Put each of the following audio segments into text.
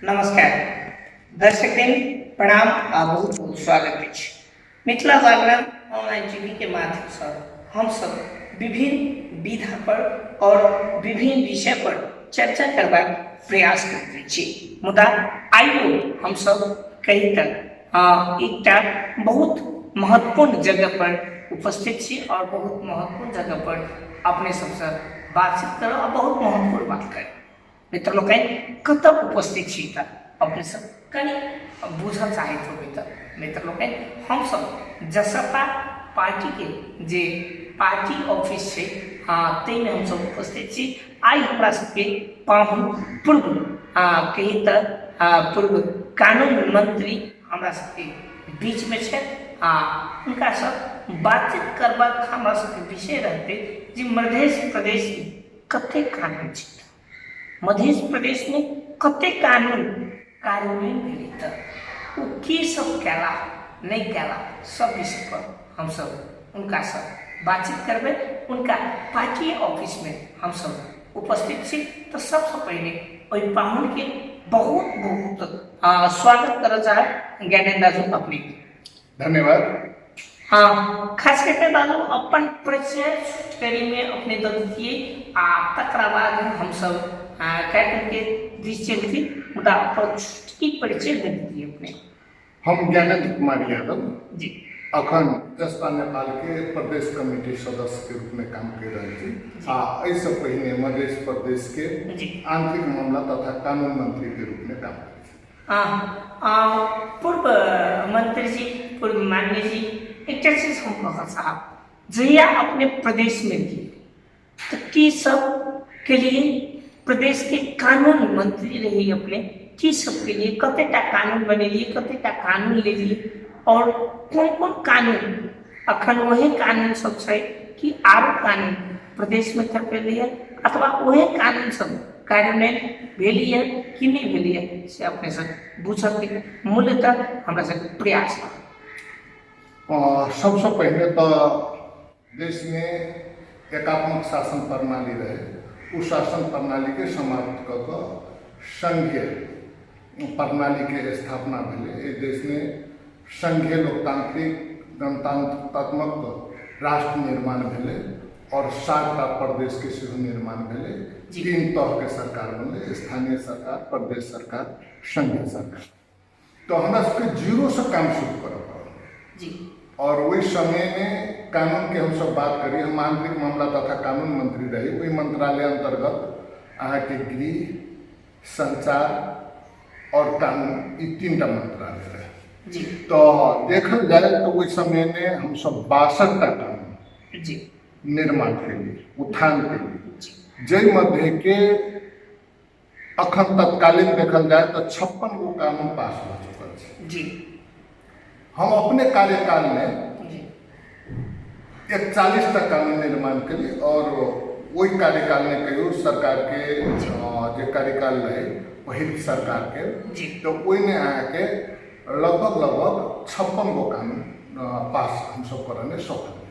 नमस्कार दर्शकगण, प्रणाम आ बहुत बहुत स्वागत अछि मिथिला जागरण ऑनलाइन टीवी के माध्यम से। हम सब विभिन्न विधा पर और विभिन्न विषय पर चर्चा करबाक प्रयास करैत छी, मुदा आइयो हम सब कही तक एकटा बहुत महत्वपूर्ण जगह पर उपस्थित छी और बहुत महत्वपूर्ण जगह पर अपने सबसँ बातचीत करब आ बहुत महत्वपूर्ण बात करब। मित्र लोकनि, कतऽ उपस्थित छी तऽ अपने सब कनि बुझऽ चाहैत होबै तऽ मित्र लोकनि, हमसब जसपा पार्टीके जे पार्टी ऑफिस छै ताहिमे हमसब उपस्थित छी। आइ हमरा सबके पाहुन पूर्व कही तऽ पूर्व कानून मंत्री हमरा सबके बीचमे छथि आ हुनकासँ बातचीत करबाक हमरा सबके विषय रहतै जे मध्य प्रदेशमे कतेक कानून छै, मध्य प्रदेशमे कतेक कानून कार्यान्वयन भेलै, तऽ ओ की सब कयला नहि कयला, सब विषय पर हमसब हुनकासँ बातचीत करबै। हुनका पार्टी ऑफिसमे हमसब उपस्थित छी तऽ सबसँ पहिने ओहि पाहुनके बहुत बहुत स्वागत करऽ चाहब। ज्ञानेन्द्र दाजू, अपने धन्यवाद। हाँ, खास करके दादू अपन परिचय छोटकरी में अपने दऽ दितियै आ तकरा बाद हमसब कार्यक्रम के दिस चलती, मुदा अपन छोटकी परिचय दऽ दितियै अपने। हम ज्ञानेन्द्र कुमार यादव जी अखन जसपा नेपाल के प्रदेश कमिटी सदस्य के रूप में काम कर रहल छी आ एहिसँ पहिने मध्य प्रदेश के आंतरिक मामला तथा कानून मंत्री के रूप में काम करै छी। पूर्व मंत्री जी, पूर्व मान्य जी, एकटा चीज हम कहऽ चाहब, जहिया अपने प्रदेश में रहिए तो की सब के लिए प्रदेश के कानून मंत्री रही अपने, की सब के लिए कतेटा कानून बनेलिए, कतेटा कानून लेलिए और कोन कोन कानून अखन वही कानून सब छै कि आरो कानून प्रदेश में थपेलिए अथवा वही कानून सब कार्यान्वयन भेलिए कि नहीं भेलिए, से अपने सब बुझके मूलतः हमरा सबके प्रयास। सबसँ पहिने तऽ देशमे एकात्मक शासन प्रणाली रहै, ओ शासन प्रणालीके समाप्त कऽ कऽ संघीय प्रणालीके स्थापना भेलै। एहि देशमे संघीय लोकतांत्रिक गणतंत्रात्मक राष्ट्र निर्माण भेलै और 7टा प्रदेशके सेहो निर्माण भेलै। 3 तहके सरकार बनलै, स्थानीय सरकार, प्रदेश सरकार, संघीय सरकार। तऽ हमरा सबके जीरोसँ काम शुरू करऽ पड़ल और ओहि समयमे कानूनके हमसब बात करी, हम आंतरिक मामला तथा कानून मंत्री रही। ओहि मंत्रालय अंतर्गत अहाँके गृह, संचार और कानून, ई 3टा मंत्रालय रहे। तऽ देखल जाय तऽ ओहि समयमे हमसब 62टा कानून निर्माण केलिए, उत्थान केलिए, जाहि मध्येके अखन तत्कालीन देखल जाय तऽ 56 गो कानून पास भऽ चुकल छै। हम अपने कार्यकाल में 41टा कानून निर्माण केली और ओहि कार्यकाल में कहियो सरकार के जे कार्यकाल रहे पहिल सरकार के, तऽ ओहिमे अहाँके लगभग लगभग 56 गो कानून पास हमसब करने सफल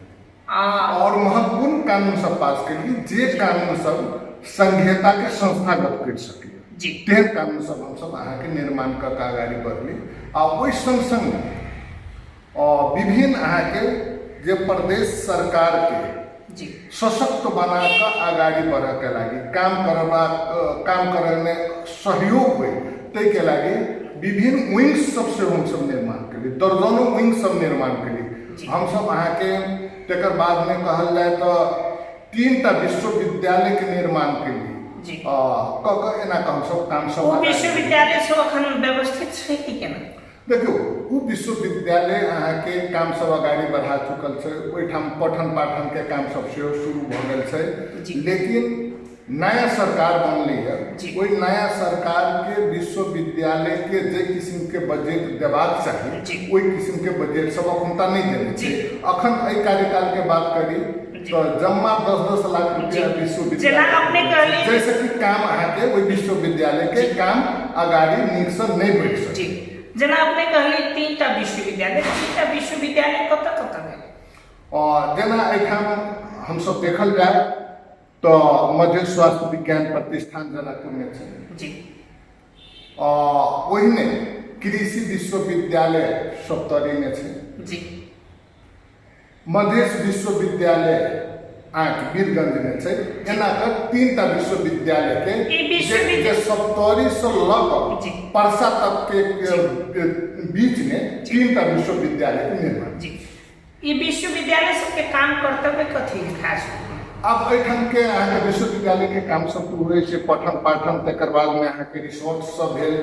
और महत्वपूर्ण कानून सब पास केलिए, जे कानून सब संघीयता के संस्थागत कर सके तेहन कानून सब हमसब अहाँके निर्माण कऽ के अगाडि बढ़ली। आ ओहि संग संग विभिन्न अहाँके जे प्रदेश सरकार के सशक्त बना कऽ अगाडि बढ़ऽके लागि काम करबाक, काम करैमे सहयोग होइ ताहिके लागि विभिन्न विंग्स सब सेहो हमसब निर्माण केली, दर्जनों विंग्स सब निर्माण केली हमसब अहाँके। तकर बादमे कहल जाय तऽ 3टा विश्वविद्यालयके निर्माण केली कऽ कऽ एना कऽ हमसब काम सब। ओ विश्वविद्यालय सब अखन व्यवस्थित छै कि केना? देखियौ, ओ विश्वविद्यालय अहाँके काम सब अगाडि बढ़ा चुकल छै, ओहिठाम पठन पाठनके काम सब सेहो शुरू भऽ गेल छै, लेकिन नया सरकार बनलै है, ओहि नया सरकारके विश्वविद्यालयके जे किसिमके बजट देबाक चाही ओहि किसिमके बजट सब अखुनता नहि देने छै। अखन एहि कार्यकालके बात करी तऽ जम्मा 10-10 लाख रुपया विश्वविद्यालय, जैसे कि काम अहाँके ओहि विश्वविद्यालयके काम अगाडि नीकसँ नहि बढ़ि सकै। जेना अपने कहलियै 3टा विश्वविद्यालय, 3टा विश्वविद्यालय कतऽ कतऽ भेलै? जेना एहिठाम हमसब देखल जाय तऽ मध्य स्वास्थ्य विज्ञान प्रतिष्ठान जनकपुरमे छै, ओहिने कृषि विश्वविद्यालय सप्तरीमे छै। जी। मधेश विश्वविद्यालय अहाँके वीरगंजमे छै। एना कऽ 3टा विश्वविद्यालय के जे सप्तरी से लऽ कऽ परसा तक के बीच में 3टा विश्वविद्यालय के निर्माण। जी। ई विश्वविद्यालय सबके काम कर्तव्य कथी खास? आब एहिठाम के अहाँके विश्वविद्यालय के काम सब तऽ होइ छै पठन पाठन, तकर बादमे अहाँके रिसोर्च सब भेल,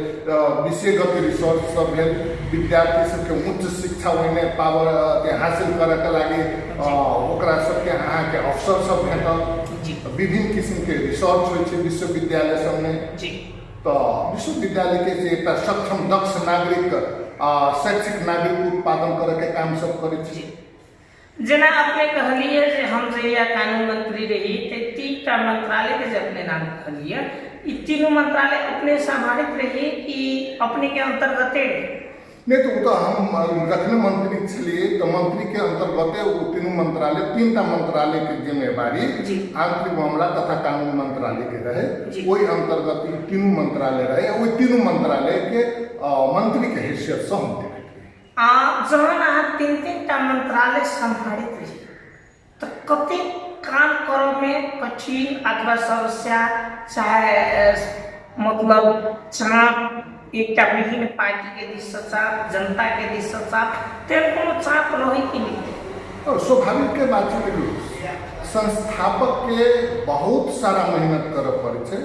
विषयगत रिसोर्च सब भेल, विद्यार्थी सबके उच्च शिक्षा ओहिमे पावर हासिल करऽके लागि ओकरा सबके अहाँके अवसर सब भेटल। विभिन्न किसिमके रिसर्च होइ छै विश्वविद्यालय सबमे। तऽ विश्वविद्यालयके जे एकटा सक्षम दक्ष नागरिक शैक्षिक नागरिक उत्पादन करऽके काम सब करै छै। जेना अपने कहलिए जे हम जहिया कानून मंत्री रही ते 3टा मंत्रालय के जे अपने नाम कहलिए, ई तीनों मंत्रालय अपने सम्भालित रही कि अपने के अंतर्गते? नहीं, तो वो तो हम जखने मंत्री छलिए तो मंत्री के अंतर्गते वो तीनों मंत्रालय, 3टा मंत्रालय के जिम्मेवारी आंतरिक मामला तथा कानून मंत्रालय के रहे, वही अंतर्गत तीनों मंत्रालय रहे। वही तीनों मंत्रालय के मंत्री के हैसियत से हम जहन अहाँ 3-3टा मंत्रालय सम्भालित रही तो कतेक काम करऽमे कठिन अथवा समस्या, चाहे मतलब चाप, एकटा विभिन्न पार्टी के दिस से चाप, जनता के दिस से चाप, तेहन कोनो चाप रहे कि नहीं? स्वाभाविक के बात छै, संस्थापक के बहुत सारा मेहनत करऽ पड़ै छै,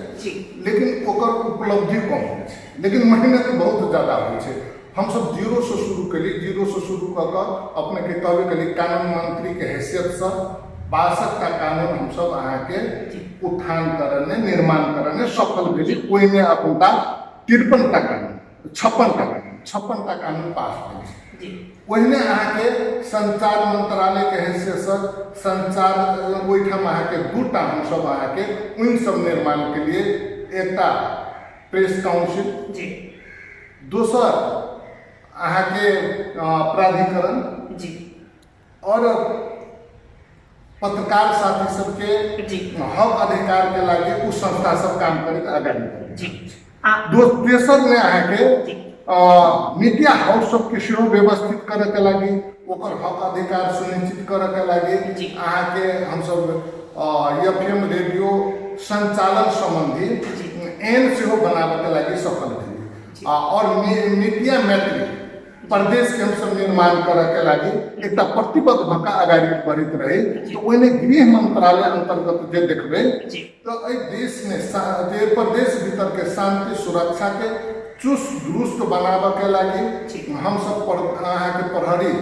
लेकिन ओकर उपलब्धि कम होइ छै, लेकिन मेहनत बहुत ज्यादा होइ छै। हम सब जीरो से शुरू कली, जीरो से शुरू कऽ कऽ अपने के कहबे कली कानून मंत्री के हैसियत से 62टा कानून हम सब अहाँके उत्थान करने, निर्माण करने सफल भेली। ओहिमे अपना 53टा कानून, 56टा कानून, 56टा कानून पास भेल। ओहिमे अहाँके संचार मंत्रालय के हैसियत से संचार ओहिठाम अहाँके 2टा हम सब अहाँके उन सब निर्माण के लिए एकटा प्रेस काउंसिल, दोसर अहाँके प्राधिकरण जी, और पत्रकार साथी सबके हक अधिकार के लागि उ संस्था सब काम करैत अगाडि जी। तेसर में अहाँके मीडिया हाउस सबके सेहो व्यवस्थित करे के लागि, ओकर हक अधिकार सुनिश्चित करे के लागि अहाँके हमसब एफएम रेडियो संचालन सम्बन्धी एन सेहो बनाबे के लागि सफल भेली। और मीडिया मैत्री प्रदेश के हमसब निर्माण करे के लागि एकटा प्रतिबद्ध भऽ कऽ अगाडि बढ़ैत रही। तो ओहिमे गृह मंत्रालय अंतर्गत जे देखबै तो एहि देश में जे प्रदेश भीतर के शांति सुरक्षा के चुस्त दुरुस्त बनाबऽ के लागि हमसब अहाँके प्रहरी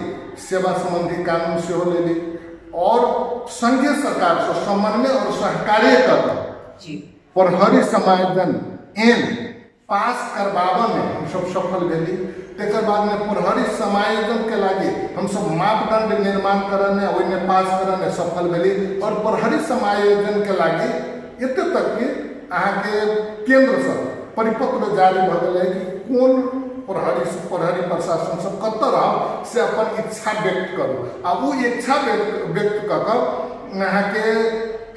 सेवा सम्बन्धी कानून सेहो लेली और संघीय सरकार से समन्वय और सहकार्य कऽ प्रहरी समायोजन एन पास करबाबऽ में हमसब सफल भेली। तकर बाद में प्रहरी समायोजन के लागि हमसब मापदंड निर्माण करने ओहिमे पास करने सफल भेली। और प्रहरी समायोजन के लागि एते तक कि अहाँके केंद्रसँ परिपत्र जारी भऽ गेलै कि कोन प्रहरी प्रहरी प्रशासन सब कतऽ रहब से अपन इच्छा व्यक्त करू, आ ओ इच्छा व्यक्त कऽ कऽ अहाँके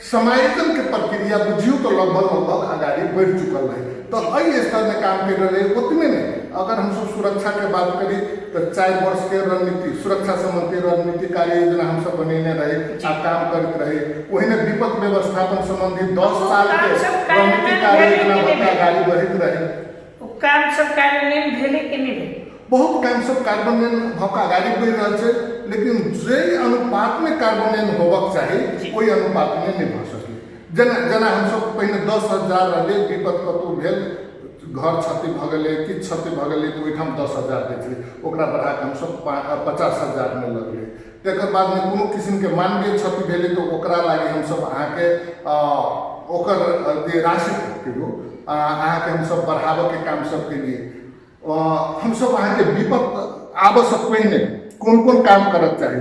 समायोजन के प्रक्रिया बुझियौ तो लगभग लगभग अगाडि बढ़ि चुकल रहै। तो एहि स्तरमे काम करि रहल रहै। ओतने नहि, अगर हमसब सुरक्षा के बात करी तो 4 वर्ष के रणनीति, सुरक्षा सम्बन्धी रणनीति कार्य योजना हमसब बनेने रही आ काम करैत रही। ओहिमे विपद व्यवस्थापन सम्बन्धी 10 साल के रणनीति कार्य योजना बना अगाडि बढ़ैत रही। काम सब कार्यान्वयन भेलै कि नहि भेलै? बहुत काम सब कार्यान्वयन भऽ कऽ अगाडि बढ़ि रहल छै, लेकिन जे अनुपातमे कार्यान्वयन होबक चाही ओहि अनुपातमे नहि भऽ सकलै। जेना जेना हमसब पहिने 10,000 रहलै, विपद कतहु भेल, घर क्षति भऽ गेलै, किछु क्षति भऽ गेलै तऽ ओहिठाम 10,000 दै छलै, ओकरा बढ़ाकऽ हमसब 50,000मे लगलै। तकर बादमे कोनो किसिमके मानवीय क्षति भेलै तऽ ओकरा लागि हमसब अहाँके ओकर जे राशि कहियौ अहाँके हमसब बढ़ाबऽके काम सब केलियै। हमसब अहाँके विपद आबऽसँ पहिने कोन कोन काम करक चाही,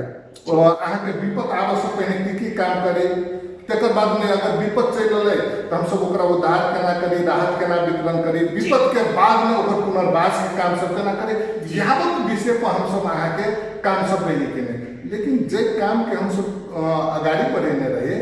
अहाँके विपद आबऽसँ पहिने की की काम करी, तकर बादमे अगर विपद चलि एलै तऽ हमसब ओकरा उद्धार केना करी, राहत केना वितरण करी, विपदके बादमे ओकर पुनर्वासके काम सब केना करी, यावत विषय पर हमसब अहाँके काम सब पहिले केने। लेकिन जे कामके हमसब अगाडि बढ़ेने रहियै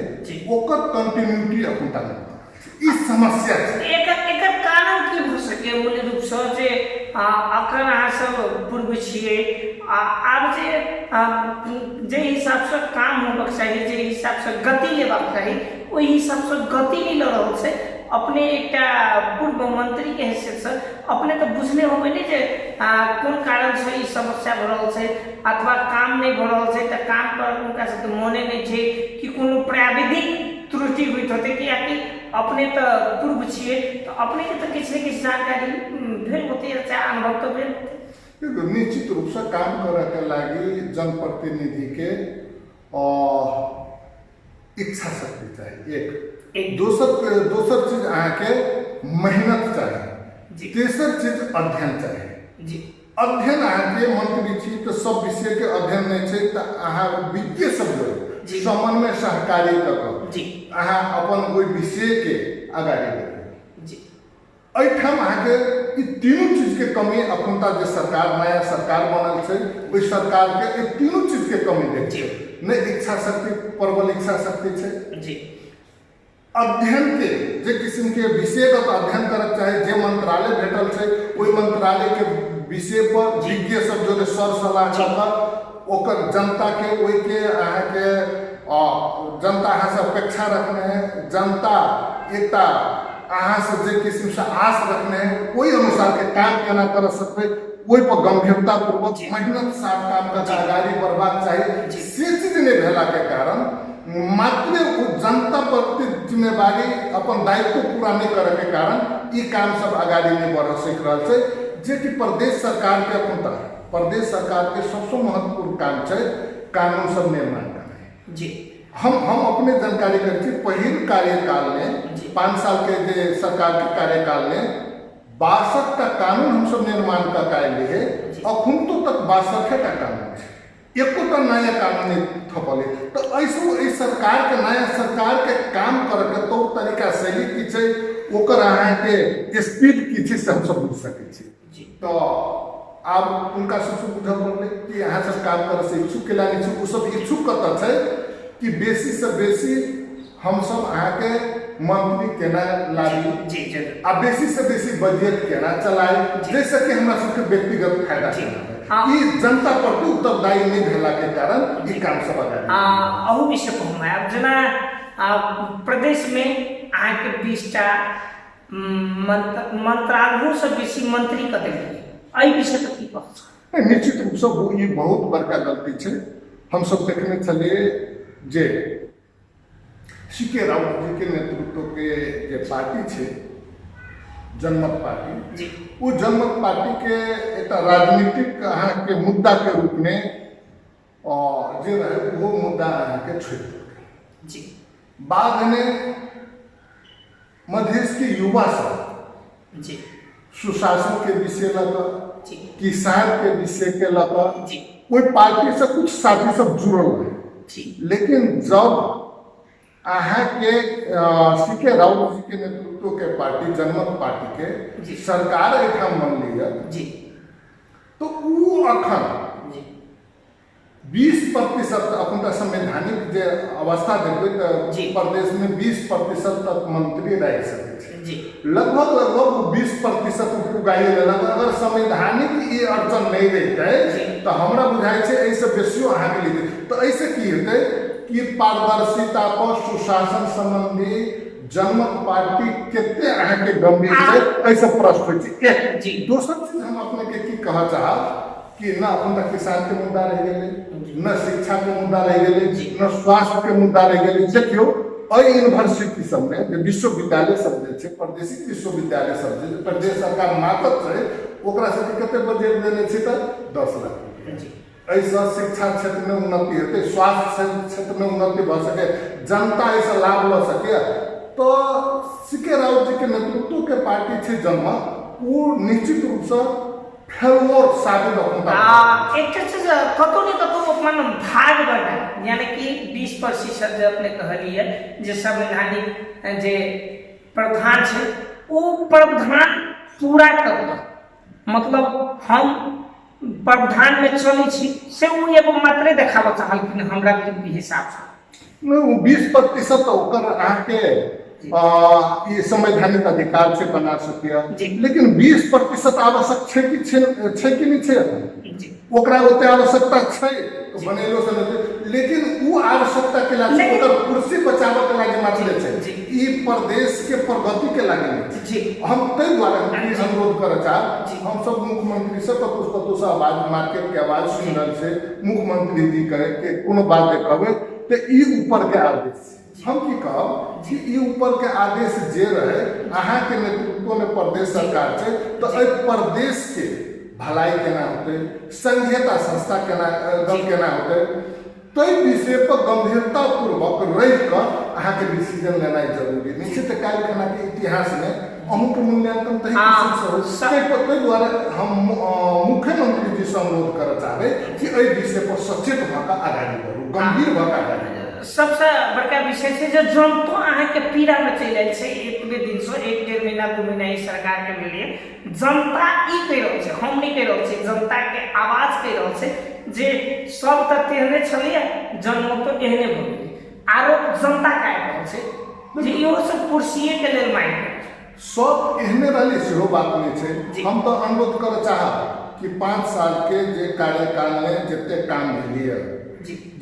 ओकर कंटिन्यूटी अखुनता नहि। छै। ई समस्या छै। एकर एकर कारण की भऽ सकैए मूल रूपसँ जे अखन अहाँ सब पूर्व छियै आ आब जे जाहि हिसाबसँ काम होबक चाही, जाहि हिसाबसँ गति लेबाक चाही, ओहि हिसाबसँ गति नहि लऽ रहल छै। अपने एकटा पूर्व मन्त्रीके हैसियतसँ अपने तऽ बुझने होबै ने जे कोन कारणसँ ई समस्या भऽ रहल छै अथवा काम नहि भऽ रहल छै, तऽ काम करऽ हुनका सबके मोने नहि छै कि कोनो प्राविधिक त्रुटि होइत होतै? कियाकि अपने तऽ पूर्व छियै तऽ अपनेके तऽ किछु ने किछु जानकारी भेल होतै, चाहे अनुभव तऽ भेल होतै। देखियौ, निश्चित रूपसँ काम करऽके लागि जनप्रतिनिधिके इच्छा शक्ति चाही एक, दोसर दोसर चीज अहाँके मेहनत चाही, तेसर चीज अध्ययन चाही। अध्ययन अहाँके मंत्री छी तऽ सब विषयके अध्ययन नहि छै तऽ अहाँ विज्ञ सब जोड़ू, समन्वय सहकार्य कऽ कऽ अहाँ अपन ओहि विषयके अगाडि बढ़ू। एहिठाम अहाँके ई तीनू चीजके कमी अखुनता जे सरकार नया सरकार बनल छै ओहि सरकारके एहि तीनू चीजके कमी देख छै। नहि इच्छा शक्ति, प्रबल इच्छा शक्ति छै, अध्ययन के जे किस्म के विषयगत अध्ययन करक चाही, जे मंत्रालय भेटल छै ओहि मंत्रालय के विषय पर विज्ञ सब जोड़े सर सलाह कऽ कऽ ओकर जनता के ओहिके अहाँके जनता अहाँसँ अपेक्षा रखने है, जनता एकटा अहाँसँ जे किस्मसँ आस रखने है ओहि अनुसारके काम केना कर सकबै ओहि पर गंभीरतापूर्वक मेहनत साथ काम कऽ के अगाडि बढ़बाक चाही। से चीज नहि भेलाके कारण मात्र ओ जनता प्रति जिम्मेवारी अपन दायित्व पूरा नहि करैके कारण ई काम सब अगाडि नहि बढ़ सकि रहल छै। जेकि प्रदेश सरकारके अखुनता प्रदेश सरकारके सबसँ महत्वपूर्ण काम छै कानून सब निर्माण करनाइ। हम अपने जानकारी करै छी, पहिल कार्यकालमे 5 सालके जे सरकारके कार्यकालमे 62टा कानून हमसब निर्माण कऽ के आयल रहियै, अखुनतो तक 62टा कानून छै, एकोटा नया कानून नहि थपल। तऽ एहिसँ एहि सरकारके नया सरकारके काम करऽके तौर तरीका शैली की छै, ओकर अहाँके स्पीड की छै, से हमसब बुझि सकै छी। तऽ आब हुनका सबसँ बुझऽ पड़लै कि अहाँ सब काम करऽसँ इच्छुक केला नहि छी। ओ सब इच्छुक कतऽ छै कि बेसीसँ बेसी हमसब अहाँके मंत्री केना लाबी आ बेसीसँ बेसी बजट केना चलाइ जाहिसँ कि हमरा सबके व्यक्तिगत फायदा केना। ई जनता प्रति उत्तरदायी नहि भेलाके कारण ई काम सब अगाडि। अहू विषय पर हम आयब। जेना प्रदेशमे अहाँके 20टा मंत्रालयोसँ बेसी मंत्री कऽ देलियै, एहि विषय पर की कहब? निश्चित रूपसँ ई बहुत बड़का गलती छै। हमसब देखने छलियै जे सी के राउत जी के नेतृत्व के जे पार्टी छै जनमत पार्टी, ओ जनमत पार्टी के एकटा राजनीतिक अहाँके मुद्दा के रूप में जे रहे वो मुद्दा अहाँके छोड़ि देलकै। बाद में मधेश के युवा सब सुशासन के विषय लऽ कऽ, किसान के विषय के लऽ कऽ ओहि पार्टी से कुछ साथी सब जुड़ल रहे, लेकिन जब अहाँके सी के राउत जी के नेतृत्व के पार्टी जनमत पार्टी के सरकार एहिठाम बनली है तो उ अखन 20% अखन तऽ संवैधानिक जे अवस्था देखबै तऽ प्रदेशमे 20% तक मंत्री राखि सकै छै, लगभग लगभग 20% पुगाइए लेलक। अगर संवैधानिक ई अड़चन नहि रहितै तऽ हमरा बुझाइ छै एहिसँ बेसियो अहाँके लितै। तऽ एहिसँ की हेतै कि पारदर्शिता पर सुशासन सम्बन्धी जनमत पार्टी कते अहाँके गंभीर छै एहिसँ प्रश्न होइ छै। एक दोसर चीज हम अपनेके की कहऽ चाहब कि न अखन तक किसान के मुद्दा रहि गेलै, न शिक्षा के मुद्दा रहि गेलै, न स्वास्थ्य के मुद्दा रहि गेलै। देखियौ एहि यूनिवर्सिटी सबमे जे विश्वविद्यालय सब जे छै, प्रादेशिक विश्वविद्यालय सब जे प्रदेश सरकार मातहत छै, ओकरा सबके कते बजट देने छै तऽ 10 लाख रुपया। एहिसँ शिक्षा क्षेत्रमे उन्नति हेतै, स्वास्थ्य क्षेत्रमे उन्नति भऽ सकै, जनता एहिसँ लाभ लऽ सकै। तऽ सी के राउत जीके नेतृत्वके पार्टी छै जनमत, ओ निश्चित रूपसँ फेल्योर साबित अखुनता। आ एकटा चीज कतौ ने कतौ अपन भाग बढ़ाय, यानी कि 20% जे अपने कहलियै जे संवैधानिक जे प्रावधान छै ओ प्रावधान पूरा कऽ कऽ, मतलब हम प्रावधानमे चलै छी से ओ एगो मात्रे देखाबऽ चाहलखिन हमरा हिसाबसँ। नहि, ओ 20% तऽ ओकर अहाँके ई संवैधानिक अधिकार छै बना सकैए, लेकिन 20% आवश्यक छै कि छै कि नहि छै, ओकरा ओते आवश्यकता छै बनेलो से नहि, लेकिन उ आवश्यकता के लागि ओकर कुर्सी बचाबऽ के लागि मात्रे छै, ई प्रदेश के प्रगति के लागि नहि छै। हम ताहि दुआरे ई अनुरोध करऽ चाहब, हम सब मुख्यमंत्री से कतहु कतहु से आवाज, मार्केट के आवाज सुनि रहल छै, मुख्यमंत्री जी कहे के कोनो बात जे कहबै तऽ ई ऊपर के आदेश छै। हम की कहब कि ई ऊपर के आदेश जे रहे, अहाँके नेतृत्व में प्रदेश सरकार छै, तऽ एहि प्रदेश के भलाई केना होतै, संघीयता संस्था केना गप केना होतै, ताहि विषय पर गंभीरता पूर्वक रहि कऽ अहाँके डिसीजन लेनाइ जरूरी नहि छै। तऽ काल्हि खनाके इतिहासमे अहूँके मूल्यांकन तही किसिमसँ होत। ताहि दुआरे हम मुख्यमंत्री जी से अनुरोध करऽ चाहबै कि एहि विषय पर सचेत भऽ कऽ अगाडि बढ़ू, गंभीर भऽ कऽ अगाडि बढ़ू। सबसँ बड़का विषय छै जे जनतो अहाँके पीड़ामे चलि आयल छै। एतबे दिनसँ 1-1.5 महीना 2 महीना ई सरकारके भेलियै, जनता ई कहि रहल छै, हम नहि कहि रहल छी, जनताके आवाज कहि रहल छै जे सब तऽ तेहने छलैए, जनमतो एहने भऽ गेलै। आरोप जनताके आबि रहल छै जे इहो सब कुर्सिएके लेल मारि रहल छै। सब एहने रहलै सेहो बात नहि छै। हम तऽ अनुरोध करऽ चाहब कि 5 साल के जे कार्यकालमे जते काम भेलियै,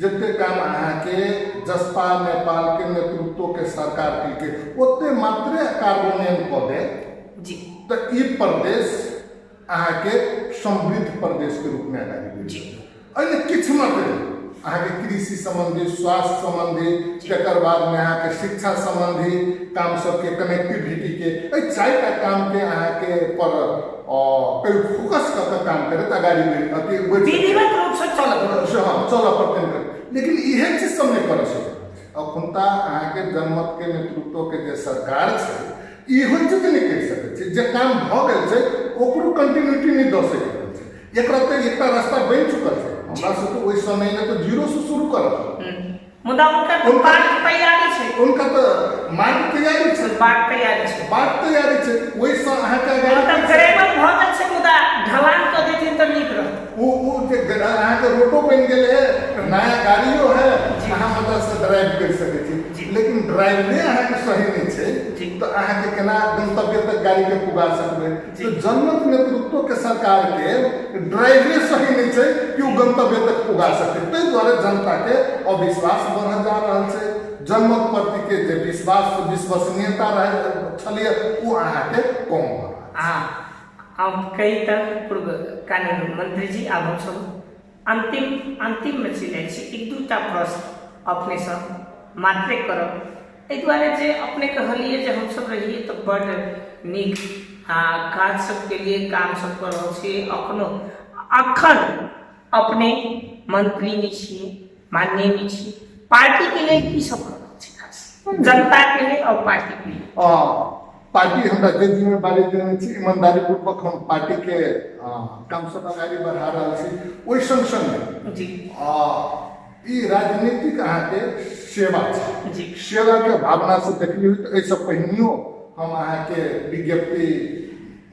जते काम अहाँके जसपा नेपाल के नेतृत्व के सरकार केलकै, ओते मात्रे कार्यान्वयन कऽ दे तऽ ई प्रदेश अहाँके समृद्ध प्रदेश के रूप में अगाडि बढ़ि। एहिमे किछु मात्र अहाँके कृषि सम्बन्धी, स्वास्थ्य सम्बन्धी, तकर बादमे अहाँके शिक्षा सम्बन्धी काम सबके कनेक्टिविटीके एहि 4टा कामके अहाँके पर फोकस कऽ कऽ काम करैत अगाडि बढ़ि अथी बढ़ि विधिवत रूपसँ चलऽ पड़तै। हँ, चलऽ पड़तै, लेकिन इहे चीज सब नहि करऽ सकै। अखुनता अहाँके जनमतके नेतृत्वके जे सरकार छै इहो चीज नहि करि सकै छै, जे काम भऽ गेल छै ओकरो कंटिन्यूटी नहि दऽ सकि रहल छै। एकरा तऽ एकटा रास्ता बनि चुकल छै, हमरा सबके ओहि समयमे तऽ जीरोसँ शुरू करऽ पड़ल। मुदा हुनका तऽ बाट तैयारी छै, हुनका तऽ मार्ग तैयारी छै, बाट तैयारी छै, बाट तैयारी छै, ओहिसँ अहाँके मतलब ग्रेवल भऽ गेल छै, मुदा ढलान कऽ देथिन तऽ नीक रहत। ओ जे अहाँके रोडो बनि गेल है, नया गाड़ियो है, अहाँ मदद से ड्राइव करि सकै छी, लेकिन ड्राइवरे अहाँके सही नहि छै तऽ अहाँके केना गंतव्य तक गाड़ीके पुगा सकबै? तऽ जनमत नेतृत्व के सरकार के ड्राइवरे सही नहि छै कि ओ गंतव्य तक पुगा सकतै। ताहि दुआरे जनता के अविश्वास बढ़ल जा रहल छै। जनमत प्रति के जे विश्वास विश्वसनीयता रहे छलियै ओ अहाँके कम भऽ रहल। हम कही तऽ पूर्व कानून मंत्री जी, आब हमसब अंतिम में चलि जाइ छी। 1-2टा प्रश्न अपनेसँ मात्रे करब, एहि दुआरे जे अपने कहलियै जे हमसब रहियै तऽ बड्ड नीक आ काज सबके लिए काम सब कऽ रहल छी। अखनो अखन अपने मंत्री नहि छियै, माननीय नहि छियै, पार्टीके लेल की सब कऽ रहल छी खास जनताके लेल और पार्टीके लेल? पार्टी हमरा जे जिम्मेवारी देने छी ईमानदारी पूर्वक हम पार्टी के काम सब अगाडि बढ़ा रहल छी। ओहि संग संग जी ई राजनीतिक अहाँके सेवा छै जी, सेवा के भावना से देखलियै तऽ एहिसँ पहिनियो हम अहाँके विज्ञप्ति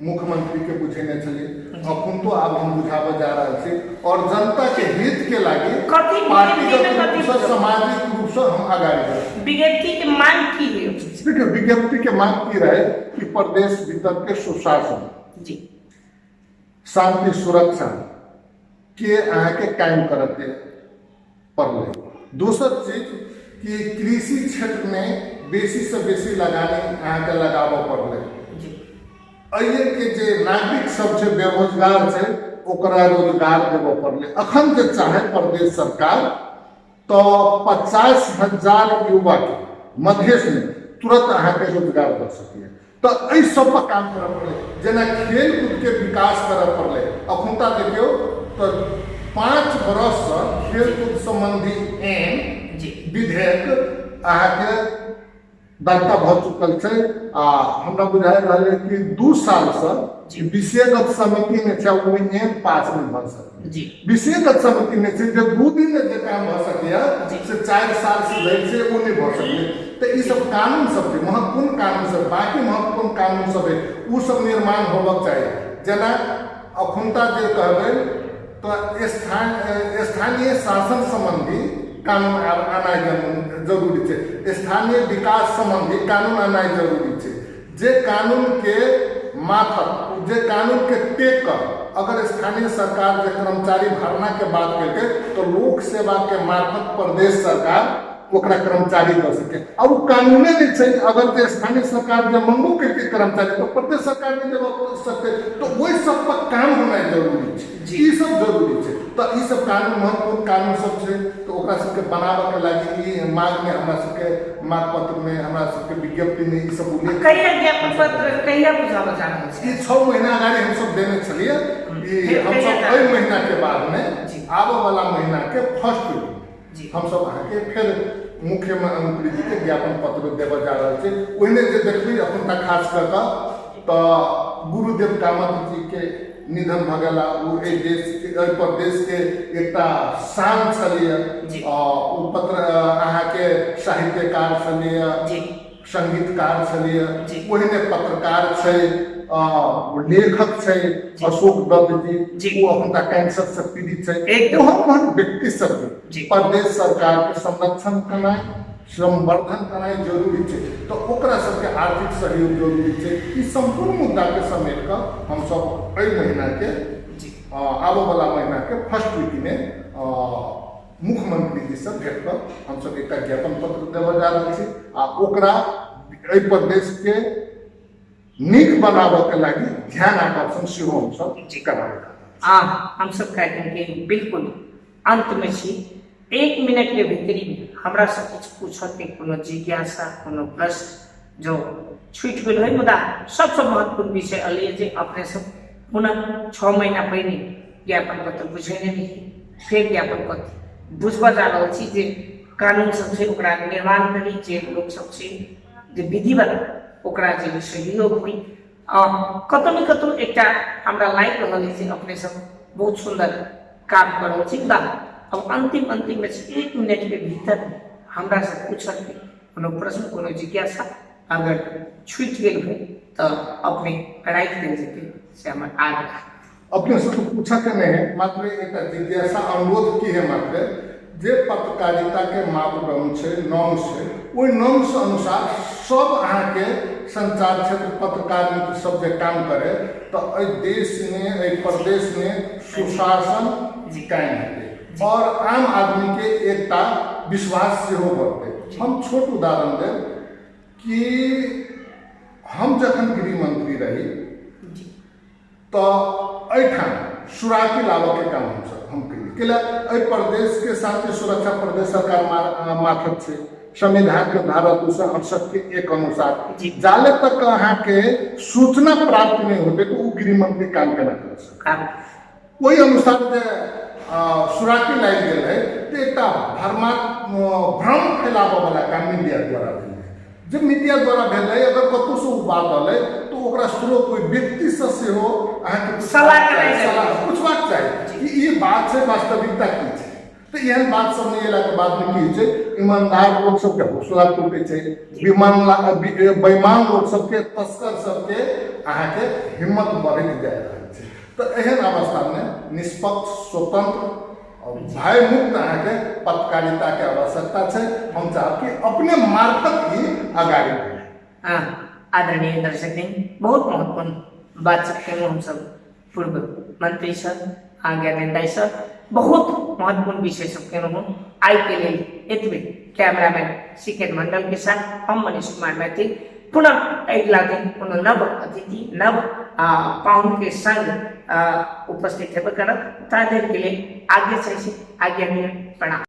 मुख्यमंत्री के बुझेने छलियै, अखन तो आब हम बुझाबऽ जा रहल छी और जनता के हित के लागि पार्टीगत रूपसँ सामाजिक रूपसँ हम अगाडि बढ़ब। विज्ञप्ति के मांग की है? देखियौ, विज्ञप्ति के मांग की रहे कि प्रदेश भीतर के सुशासन जी, शांति सुरक्षा के अहाँके कायम करऽ के पड़लै। दोसर चीज कि कृषि क्षेत्रमे बेसीसँ बेसी लगानी अहाँके लगाबऽ पड़लै। एहिके जे नागरिक सब छै बेरोजगार छै ओकरा रोजगार देबऽ पड़लै। अखन जे चाहे प्रदेश सरकार तऽ 50,000 युवाके मधेशमे तुरंत अहाँके रोजगार दऽ सकैए। तऽ एहि सब पर काम करऽ पड़लै, जेना खेल कूदके विकास करऽ पड़लै। अखुनता देखियौ तऽ 5 बरससँ खेलकूद सम्बन्धी ऐन जी विधेयक अहाँके दर्ता भऽ चुकल छै आ हमरा बुझाइ रहल है कि 2 सालसँ विषयगत समितिमे छै, ओ ऐन पास नहि भऽ सकलै जी। विषयगत समितिमे छै जे 2 दिनमे जे काम भऽ सकैए से 4 साल से धरि छै ओ नहि भऽ सकलै। तऽ ई सब कानून सब छै, महत्वपूर्ण कानून सब, बाकी महत्वपूर्ण कानून सब है ओ सब निर्माण होबक चाही। जेना अखुनता जे कहबै तऽ स्थानीय शासन सम्बन्धी कानून आनाइ जरूरी छै। स्थानीय विकास सम्बन्धी कानून आनाइ जरूरी छै, जे कानूनके मार्फत, जे कानूनके टेक कऽ अगर स्थानीय सरकार जे कर्मचारी भरनाके बात केलकै तऽ लोक सेवाके मार्फत प्रदेश सरकार ओकरा कर्मचारी दऽ सकै। आ ओ कानूने नहि छै, अगर जे स्थानीय सरकार जे मंगबो केलकै कर्मचारी तऽ प्रदेश सरकार नहि देबऽ सकतै। तऽ ओहि सब पर काम होनाइ जरूरी छै, ई सब जरूरी छै। तऽ ई सब कानून महत्वपूर्ण कानून सब छै, तऽ ओकरा सबके बनाबऽके लागि ई मागमे हमरा सबके माग पत्रमे, हमरा सबके विज्ञप्तिमे ई सब उल्लेख। कहिया ज्ञापन पत्र कहिया बुझाबऽ जा रहल छै? ई 6 महीना अगाडि हमसब देने छलियै। ई हमसब एहि महीनाके बादमे आबऽ वाला महीनाके फर्स्ट वीक हमसब अहाँके फेर मुख्यमंत्री जी के ज्ञापन पत्र देबऽ जा रहल छी। ओहिमे जे देखबै एखुनका खास कऽ कऽ तऽ गुरुदेव कामत जी के निधन भऽ गेला। ओ एहि देश, एहि प्रदेशके एकटा शान छलैए। ओ पत्र अहाँके साहित्यकार छलैए, संगीतकार छलैए, ओहिने पत्रकार छै, लेखक छै अशोक दत्त जी, ओ हुनका कैंसर से पीड़ित छै। ओहन ओहन व्यक्ति सबके प्रदेश सरकार के संरक्षण केनाइ, संवर्धन केनाइ जरूरी छै, तऽ ओकरा सबके आर्थिक सहयोग जरूरी छै। ई सम्पूर्ण मुद्दाके समेट कऽ हमसब एहि महीनाके आबऽ वाला महीनाके फर्स्ट वीकमे मुख्यमंत्री जी से भेंट कऽ हमसब एकटा ज्ञापन पत्र देबऽ जा रहल छी आ ओकरा एहि प्रदेशके नीक बनाबऽके लागि ध्यान आकर्षण सेहो हमसब कराबऽ। आ हमसब कार्यक्रम के बिल्कुल अंत में छी। 1 मिनट के भीतरी में हमरा सब किछु पूछऽ के कोनो जिज्ञासा, कोनो प्रश्न जो छूटि गेल होइ, मुदा सबसँ महत्वपूर्ण विषय अलिए जे अपने सब पुनः 6 महीना पहिने ज्ञापन पत्र बुझेने रही, फेर ज्ञापन पत्र बुझबऽ जा रहल छी जे कानून सब छै ओकरा निर्माण करी, जे लोक सब छै जे विधिवत ओकरा जे सहयोग होइ। आ कतौ ने कतौ एकटा हमरा लागि रहल अछि जे अपने सब बहुत सुन्दर काम कऽ रहल छी। मुदा अब अंतिम अंतिम में 1 मिनट के भीतर हमरा से पूछल के कोनो प्रश्न, कोनो जिज्ञासा अगर छूटि गेल हो तऽ अपने राखि देल जेतै, से हमर आग्रह। अपने से तो पूछा के नहीं है, मात्र एक जिज्ञासा अनुरोध की है मात्र जे पत्रकारिता के मापदंड छै, नॉर्म्स छै, ओहि नॉर्म्स अनुसार सब अहाँके संचार क्षेत्र पत्रकार मित्र सब जे काम करे तऽ एहि देशमे, एहि प्रदेशमे सुशासन कायम हेतै और आम आदमी के एकटा विश्वास सेहो बढ़तै। हम छोट उदाहरण देब कि हम जखन गृहमंत्री रही तऽ एहिठाम सुराकी लाबऽके काम हमसब हम केलियै। कैला एहि प्रदेशके शांति सुरक्षा प्रदेश सरकार मार्फत छै, संविधानके धारा 268 के 1 अनुसार जाले तक अहाँके सूचना प्राप्त नहि होतै तऽ ओ गृहमंत्री काम केना कर सकत? ओहि अनुसार जे सुराकी लागि गेल है तऽ एकटा भ्रम फैलाबऽ वाला काम मीडिया द्वारा भेलै। जे मीडिया द्वारा भेलै, अगर कतहुसँ ओ बात एलै तऽ ओकरा स्रोत ओहि व्यक्तिसँ सेहो अहाँके सलाह पुछबाक चाही कि ई बात छै, वास्तविकता की छै। तऽ एहन बात सब नहि एलाके बादमे की होइ छै, ईमानदार लोक सबके हौसला टूटै छै, बेईमान लोक सबके, तस्कर सबके अहाँके हिम्मत बढ़ैत जा रहल छै। तऽ एहन अवस्थामे निष्पक्ष, स्वतंत्र और भयमुक्त अहाँके पत्रकारिताके आवश्यकता छै। हम चाहब कि अपने मार्फत ही अगाडि बढ़े। आदरणीय दर्शकगण, बहुत महत्वपूर्ण बातचीत केलहुँ हमसब पूर्व मंत्री सर ज्ञानेन्द्र दाई सर, बहुत महत्वपूर्ण विषय सब केलहुँ। आइ के लेल एतबे। कैमरामैन सिकेन मंडल के साथ हम मनीष कुमार मैथिल पुनः अगिला दिन कोनो नव अतिथि, नव पाहुन के संग उपस्थित हेबे करब। ता देर के लिए आगे से आज्ञा दिअ। प्रणाम।